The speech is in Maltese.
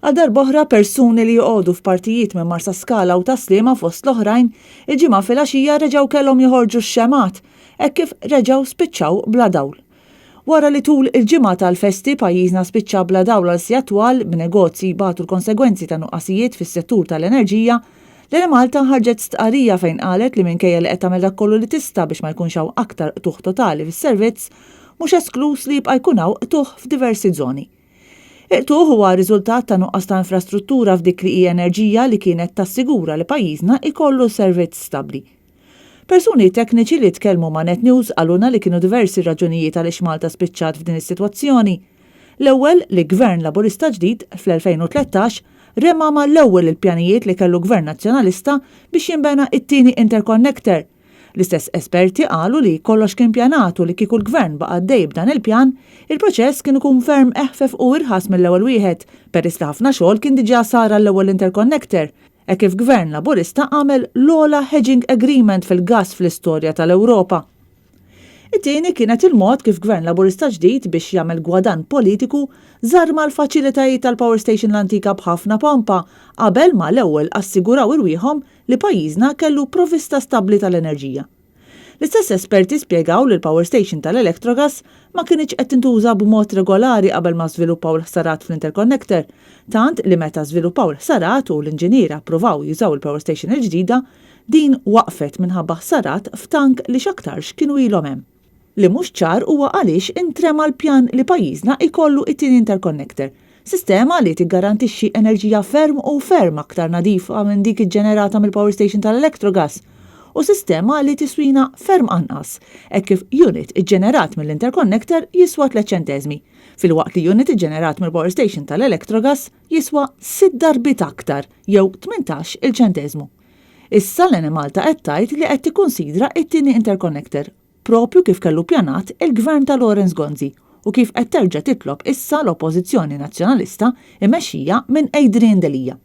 Għal darb'oħra persuni li joqogħdu f'partijiet minn Marsaskala u Tas-Sliema fost l-oħrajn, il-Ġimgħa filgħaxija reġgħu kellhom joħorġu x-xemgħat hekk kif reġgħu spiċċaw bla dawl. Wara li tul il-ġimgħa tal-festi pajjiżna spiċċa bla dawl għal sigħat twal b'negozji jbatu l-konsegwenzi ta' nuqqasijiet fis-settur tal-enerġija, l-Enemalta ħarġet stqarrija fejn qalet li minkejja li qed tagħmel dak kollu li tista' biex ma jkunx hawn aktar qtugħ totali fis-servizz, mhux eskluż li jibqa' jkun hawn qtugħ f'diversi żoni. Il-qtugħ huwa riżultat ta' nuqqas ta' infrastruttura f'dik li hi enerġija li kienet tassigura li pajjiżna jkollu servizz stabbli. Persuni tekniċi li tkellmu ma' Net News qalulna li kienu diversi r-raġunijiet għaliex Malta spiċċat f'din is-sitwazzjoni. L-ewwel, li Gvern Laburista ġdid, fl-2013, rema mal-ewwel il-pjanijiet li kellu Gvern Nazzjonalista biex jinbena t-tieni interconnector. L-istess esperti qalu li kollox kien pjanat u li kieku l-Gvern baqa' għaddej b'dan il-pjan, il-proċess kien ikun ferm eħfef u irħas mill-ewwel wieħed, peress li ħafna xogħol kien diġà sar għall-ewwel interconnector, hekk kif Gvern Laburista għamel l-ogħla hedging agreement fil-gass fl-istorja tal-Ewropa. It-tieni kienet il-mod kif Gvern Laburista ġdid biex jagħmel gwadann politiku żarma l-faċilitajiet tal-power station l-antika b'ħafna pompa qabel ma l-ewwel assiguraw irwieħhom li pajjiżna kellu provvista stabbli tal-enerġija. L-istess esperti spjegaw li l-power station tal-Electrogas ma kinitx qed tintuża b'mod regolari qabel ma żviluppaw il-ħsarat fl-interconnector, tant li meta żviluppaw il-ħsarat u l-inġiniera ppruvaw jużaw il-power station il-ġdida, din waqfet minħabba ħsarat f'tank li x'aktarx kienu ilhom hemm. Li mhux ċar huwa għaliex intrema l-pjan li pajjiżna jkollu t-tieni interconnector, sistema li tiggarantixxi enerġija ferm u ferm aktar nadifa minn dik iġġenerata mill-power station tal-Electrogas u sistema li tiswina ferm anqas, hekk kif unit iġġenerat mill-interconnector jiswa tlett ċenteżmi, filwaqt li unit iġġenerat mill-power station tal-Electrogas jiswa sitt darbiet aktar jew 18 il ċenteżmu. Issa l-Enemalta qed tgħid li qed tikkunsidra t-tieni interconnector, propju kif kellu ppjanat il-Gvern ta' Lawrence Gonzi u kif qed terġa' titlob issa l-Oppożizzjoni Nazzjonalista mmexxija minn Adrian Delia.